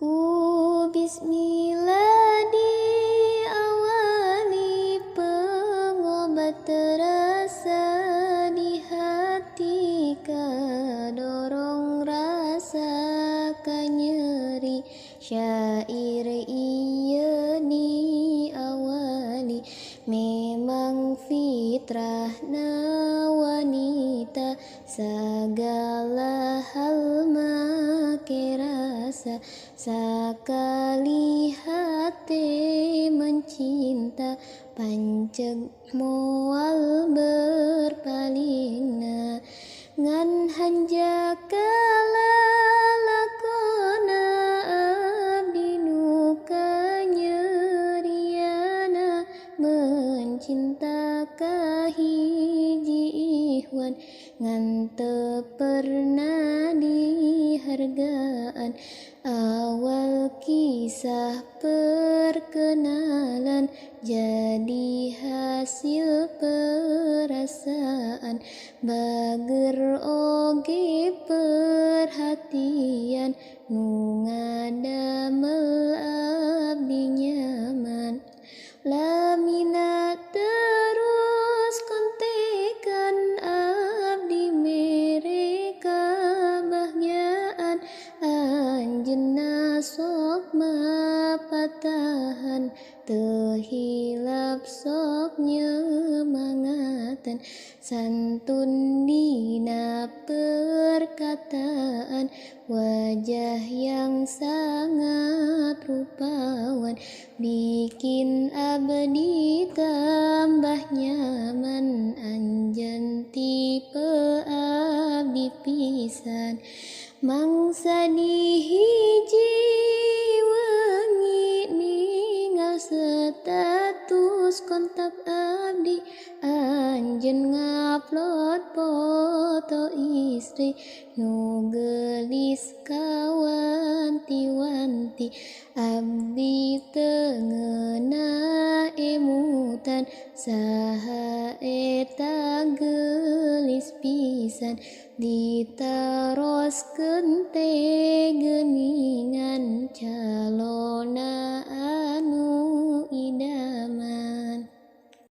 Ku bismillah diawali, pengobat terasa di hati, kadorong rasa kanyeri. Syair ieu diawali, memang fitrahna wanita, segala hal make rasa. Sakali hate mencinta, panceg moal berpalingna. Ngan hanjakala lakona, abdi nu kanyeriana, mencinta ka hiji ihwan, ngan teu pernah dihargaan. Awal kisah perkenalan, jadi hasil perasaan. Bager oge perhatian, nu ngadamel abdi nyaman. Lamina terus kontekan, abdi mere kabahagiaan. Anjeunna sok mapatahan, teu hilap sok nyemangatan. Santun dina perkataan, wajah yang sangat rupawan, bikin abdi tambah nyaman. Anjeun tipe abdi pisan, mangsa di hiji wengi, ningal status kontak abdi. Anjeun ngupload foto istri, nu geulis kawanti-wanti. Abdi teu ngeunah emutan, saha eta geulis pisan. Ditaroskeun teh geuningan, calonna